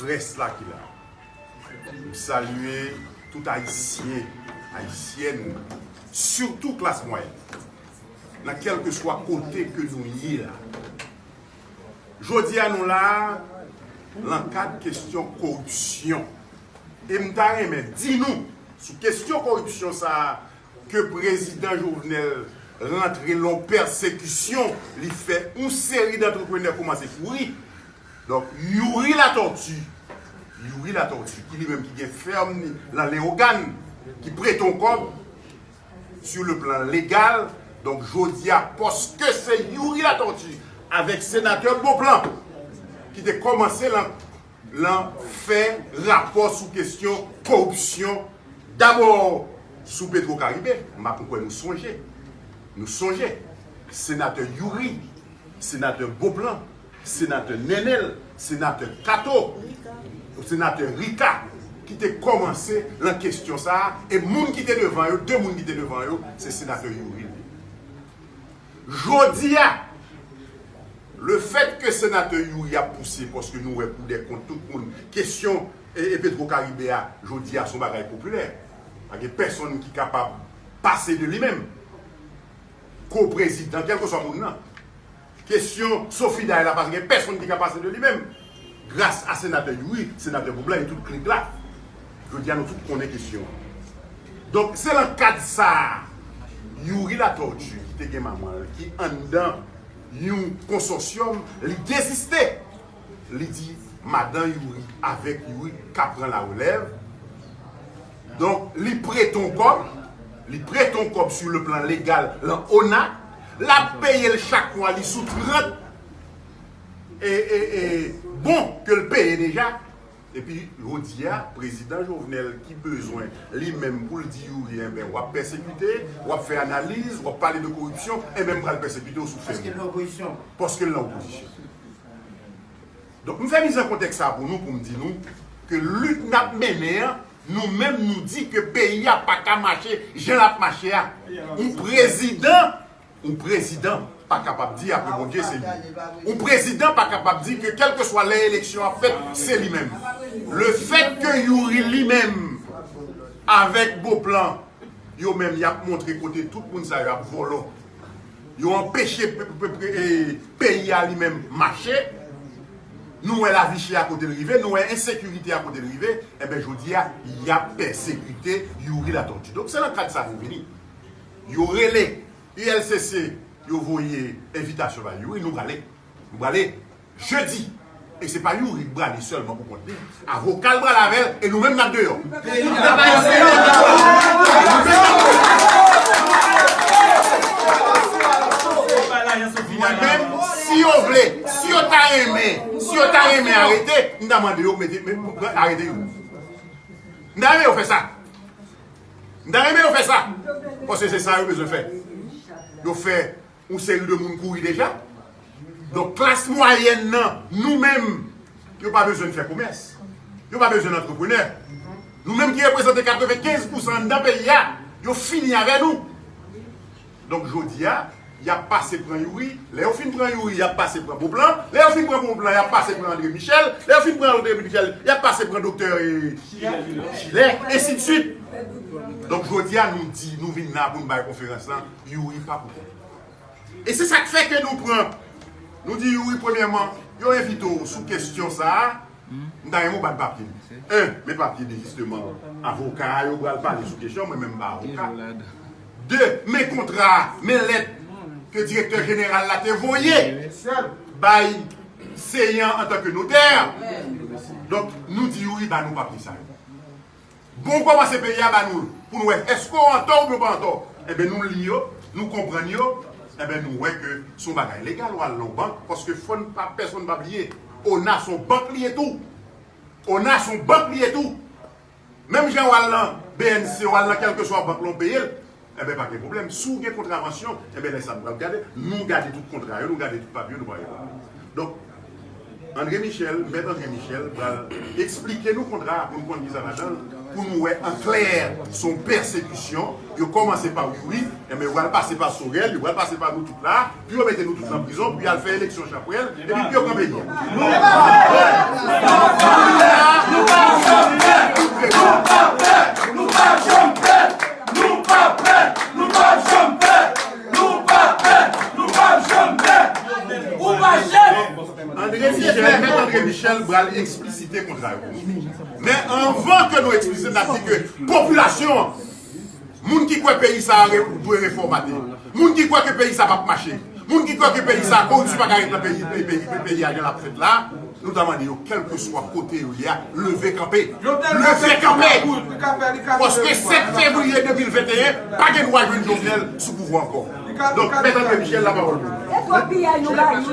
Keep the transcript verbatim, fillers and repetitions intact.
Près la ki la. M salye tout Ayisyen, Ayisyèn, sitou klas mwayèn, nan kèlkeswa kote ke nou ye la. Jodi a nou la, nan kad kesyon koripsyon. E m ta renmen di nou, sou kesyon koripsyon sa a, ke prezidan Jovenel rantre lan pèsekisyon, li fè yon seri d antreprenè kòmanse kouri. Donk, Youri Latortue, Youri Latortue, ki li menm ki gen fèm ni lan Leyogàn, ki prete yon kòb, sur le plan légal. Donk, jodi a, paske se Youri Latortue avèk senatè Beauplan ki te kòmanse lan, lan fè rapò sou kesyon koripsyon, dabò sou Petro Caribe. M pa kwè nou sonje. Nou sonje. Senatè Youri, senatè Beauplan, senatè Nenel, senatè Kato, senatè Rika, ki te kòmanse lan kesyon sa a, e moun ki te devan yo, de moun ki te devan yo, se senatè Youri li. Jodi a, le fèt ke senatè Youri ap pouse, paske nou wè Kou dè Kont, tout moun, kesyon e, e Petro Caribe a, jodi a, se yon bagay popilè. Pa gen pèsonn ki kapab pase de li menm. Ko prezidan, kèlkeswa moun nan. Kesyon Sophie Day la, pa gen pèsonn ki ka pase de li menm. Gras a senatè Youri, senatè Beauplan e tout klik la. Jodi a, nou tout konnen kesyon an. Donk, se lan kad sa a, Youri Latortue, ki te gen manman l, ki anndan yon konsòsyòm, li deziste. Li di madan Youri avèk Youri ka pran larelèv. Donk, li prete yon kòb, li prete yon kòb sur le plan légal lan ona, l ap peye l chak mwa, li sou trant e, e, e bon ke l peye deja. Epi, jodi a, prezidan Jovenel ki bezwen li menm pou l di Youri, enben, w ap pèsekite, w ap fè analiz, w ap pale de koripsyon, enben, m pral pèsekite w sou fè. Paske l nan opozisyon. Paske l nan opozisyon. Donk, m fè miz an kontèks sa a pou nou, pou m di nou ke lit n ap mennen an, nou menm nou di ke peyi a pa ka mache jan l ap mache a. Yon prezidan, yon prezidan pa kapab di apre Bondye se li. Yon prezidan pa kapab di ke kèlkeswa lè eleksyon ap fèt, se li menm. Le fèt ke Youri li menm avèk Beauplan, yo menm, y ap montre kote tout moun sa yo ap vòlò. Yo anpeche pe-, pe-, pe-, e, peyi a li menm mache. Nou wè lavi chè a kote l rive, nou wè ensekirite a kote l rive. Enben, jodi a, y ap pèsekite Youri Latortue. Donk, se nan kad sa nou vini. Yo rele U L C C, yo voye envitasyon bay Youri, nou prale. Nou prale. Jedi. E se pa Youri k prale sèlman pou kont li. Avoka l prale avè l, e nou menm n ap deyò. Mwen menm, si yo vle, si yo ta renmen, si yo ta renmen arete, m ta mande yo mete, men, arete yo. M ta renmen yo fè sa. M ta renmen yo fè sa. Paske se sa yo bezwen fè. Yo fè yon seri de moun kouri deja. Donk, klas mwayèn nan, nou menm, yo pa bezwen fè komès. Yo pa bezwen antreprenè. Nou menm ki reprezante katrevenkenz pousan anndan peyi a, yo fini avè nou. Donk, jodi a, y ap pase pran Youri. Lè yo fin pran Youri, y ap pase pran Beauplan. Lè yo fin pran Beauplan, y ap pase pran André Michel. Lè yo fin pran André Michel, y ap pase pran doktè, e, Chilè, ensidswit. Donk, jodi a, nou di, nou vin la pou n bay konferans lan, Youri pa pou kont. E se sa k fè ke nou pran, nou di Youri, premyèman, yo envite w sou kesyon sa a, m ta renmen w ba n papye m. En, men papye dezisteman avoka a yo pral pale sou kesyon, mwen menm m pa avoka. De, men kontra a, men lèt ke direktè jeneral la te voye bay Seyan antanke notè. Donk, nou di Youri ba nou papye sa yo. Bon kòmanse peyi a ba nou l, pou n wè èske w antò oubyen w pa antò. Enben, nou li yo, nou konprann yo, enben, nou wè ke se yon bagay legal, w al nan yon bank, paske fò n pa, pèsonn pa bliye, ona se yon bank li ye tou. Ona se yon bank li ye tou. Menm jan w al nan B N C, w al nan kèlkeswa bank la w peye l, enben, pa gen pwoblèm. Si w gen kontravansyon, enben, lè sa a nou pral gade, nou gade tout kontra yo, nou gade tout papye yo, nou pral reponn. Donk, André Michel, mèt André Michel, pral eksplike nou kontra a pou nou konn ki sa ladan l, pou nou wè an klè, se yon pèsekisyon, yo kòmanse pa Youri, enben, yo pral pase pa Sorel, yo pral pase pa nou tout la, pou yo mete nou tout nan prizon, pou y al fè eleksyon chapwèl, epi pou yo kanpe nou. André Michel pral eksplisite kontra yo pou nou. Men anvan ke nou eksplisite, n ap di ke popilasyon an, moun ki kwè peyi sa a re- dwe refòmate, moun ki kwè ke peyi sa p ap mache, moun ki kwè ke peyi sa a, koripsyon pa ka ret nan peyi, peyi, peyi, peyi a jan l ap fèt la, nou ta mande yo, kèlkeswa kote yo ye a, leve kanpe. Leve kanpe! Paske sèt fevriye de mil venteyen, pa gen dwa jwenn Jovenel sou pouvwa ankò. Donk, Mèt André Michel, lapawòl pou ou.